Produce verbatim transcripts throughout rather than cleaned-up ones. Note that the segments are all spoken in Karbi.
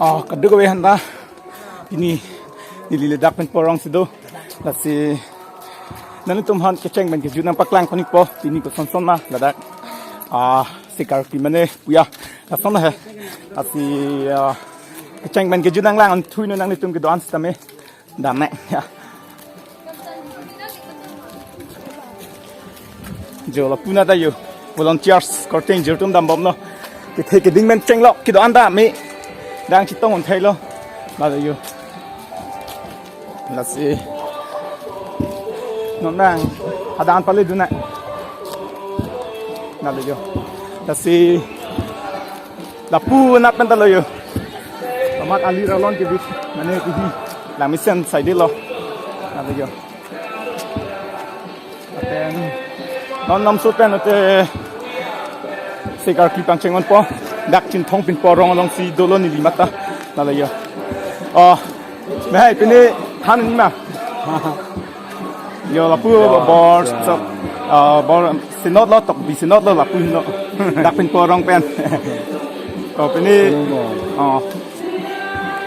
Oh, kadokave aphan ta. Pini neli ladak pen porong si do. Lasi nanglitum aphan kecheng pen kejut nangpaklang ponpo. Pini kosonson ma ladak. Ah, Sikar Kli mane puya. Lason he. Lasi, ah, kecheng pen kejut nanglang thunon nanglitum kedo-an sitame. Dam ne. Ya. Jo lapu nat ta jo. Volunteers korte ingjir atum dambomlo. Kethe keding pen chenglok kedo-an ta me. Dang chetong un thailo. Lalo jo. Lasi. Non dang. Hadan pale dun nai. Lalo jo. Lasi. Lapu nat pen ta lo jo. Amat alir along ke bit. Mane kihi. Lang mesen saidelo. Lalo jo. Lapen non namso pen ate Sikar Kli pangcheng ponpo. Dak Chinthong Pinpo arong alongsi dolo neli mat ta. Lalo jo. Oh, mehai pini than ma. Jo lapu bor, bor, so, ah, bor sinot lo, tok bi sinot lo lapu lo. Dak Pinpo arong pen. Oh, pini. Oh.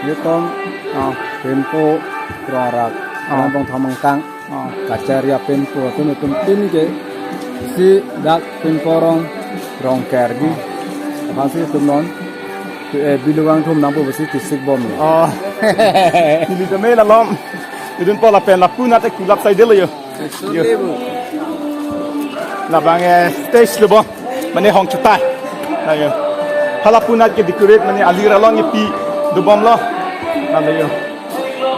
Nelitum, ah, Pinpo arong rak, ah, Rongtong Thamangkang, ah, Kacharya Pinpo, atum atum tin ke, si dak Pinpo arong, Rongker di. Aphan si atum non, eh, bilu wang thum nangpo besi kisik bom. Oh. Neli tame lalom. Idun po lapen lapu nat ta kulap saidelo jo. Yo. Labang, eh, stage lo bo. Mane hong chutai. Lalo jo. Hala pu nat ke decorate mane alir along ke pi dobomlo. Lalo jo.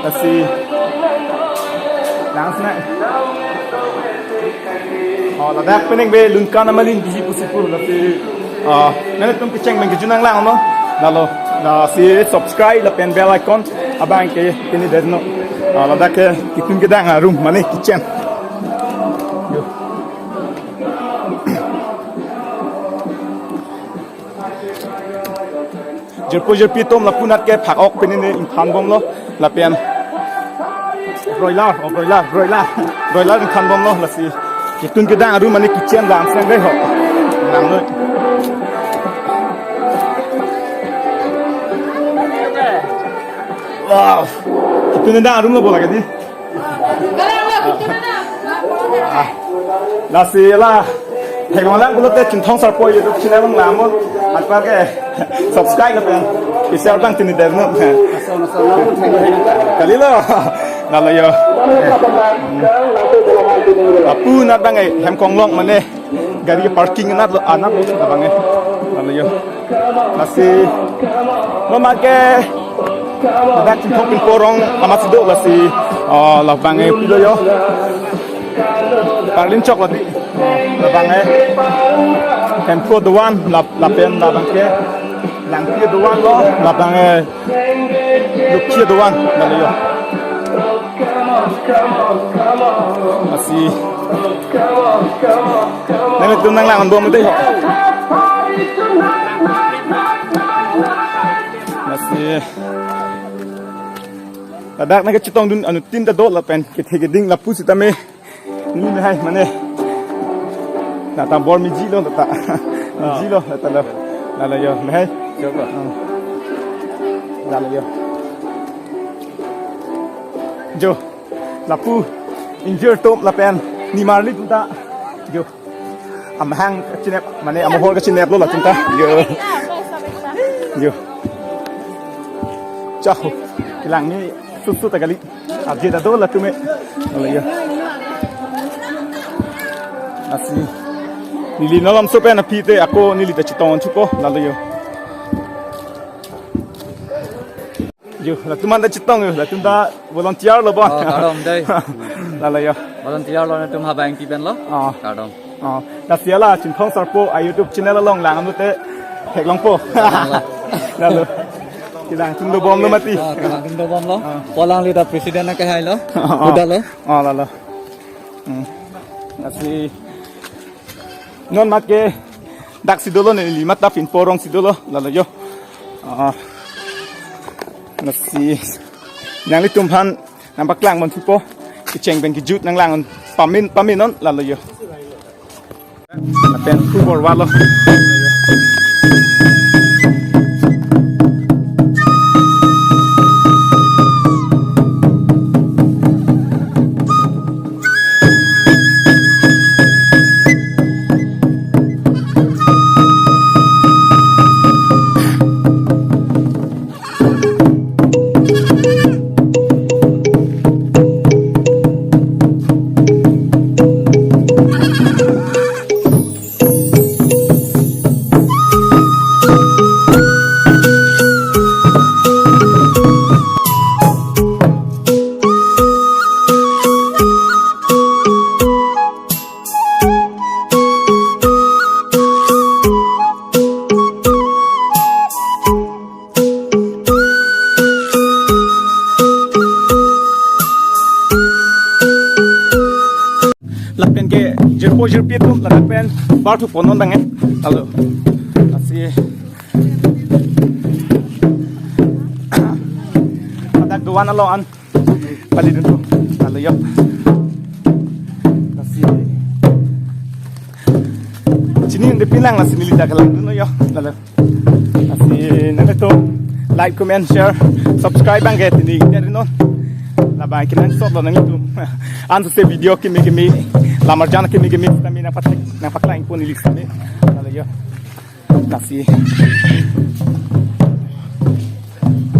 Lasi. Langsung nai. Oh, ladak pen nangve lun kan amalin biji pusi pu lasi. Ah, nanglitum kecheng pen kejut nanglang no. Lalo, lasi subscribe lapen bell icon abang ke pini det non. Ah, ladak ke ketun kedang arum mane kitchen. Yo. Jirpo jirpi atum lapu nat ke phak-ok pini ne ingthan bomlo lapen broiler, oh, broiler, broiler, broiler ingthan bomlo lasi ketun kedang arum mane kitchen lang seng dei ho. Lang noi. Wow. Ketun kedang arum lo bo lake di. Ah, lasi la. Theklonglang pulote Chinthong Sarpo YouTube channel along lang mo. Anparke subscribe lapen share abang pini det non. Kalilo. Lalo jo. Lapu nat abang eh hem konglong mane. Gari parking anat lo, anat lo labang eh. Lalo jo. Lasi. Mama ke. Ladak Chinthong Pinpo arong amatsi do lasi. Oh, labang eh pilo jo. Parlin chok lati. Labang eh. Tempo doan lap lapen labang ke. Langpi doan lo labang eh. Lukhi doan lalo jo. Lasi. Nanglitum nanglang bom dei ho. Lasi. Ladak nangkachetongdun anuttin ta do lapen kethe keding lapu sitame. Neli mehai mane. Nat ta bor miji lo nat ta. Miji lo nat ta lo. Lalo jo mehai. Coba. Hmm. Lalo jo. Jo. Lapu. Ingjir atum lapen. Nimarli atum ta. Jo. Amahang kachinep. Mane amohor kachinep lo latum ta. Jo. Jo. Chahu. Kelang ni. Susu ta kali. Abje ta do latum eh. Lalo jo. Lasi. Neli non lamso pen aphi te ako neli ta chetong chupo lalo jo. Jo, latum an ta chetong jo, latum ta volunteer lo bo. Oh, kardom dei. Lalo jo. Volunteer lo netum habang ti pen lo. Oh. Kardom. Oh, lasi la Chinthong Sarpo a YouTube channel along lang anu te theklongpo. Lalo. Kelang atum dobom lo mati. Oh, kelang atum dobom lo. Ah. Polang li ta president na kehai lo. Oh. Udah lo. Oh, lalo. Hmm. Lasi non mat ke dak si dolo neli mat ta Pinpo arong si dolo lalo jo. Ah. Lasi nanglitum aphan nangpaklang ponpo. Kecheng pen kejut nanglang pamin pamin non lalo jo. Lapen tu bor walo. Jirpo jirpi atum ladak pen bar thu ponon bang eh. Lalo. Lasi. Ladak doan along an. Pali dun tu. Lalo yo. Lasi. Chini nang de pinlang lasi neli dak lang dun yo. Lalo. Lasi nanglitum like, comment, share, subscribe bang ke tini ke ri non. Labang kenangsot lo nanglitum. Ansose video kimi kimi, lamarjan kimi kimi kami nangpaklangpon ili sami. Lalo yo. Lasi.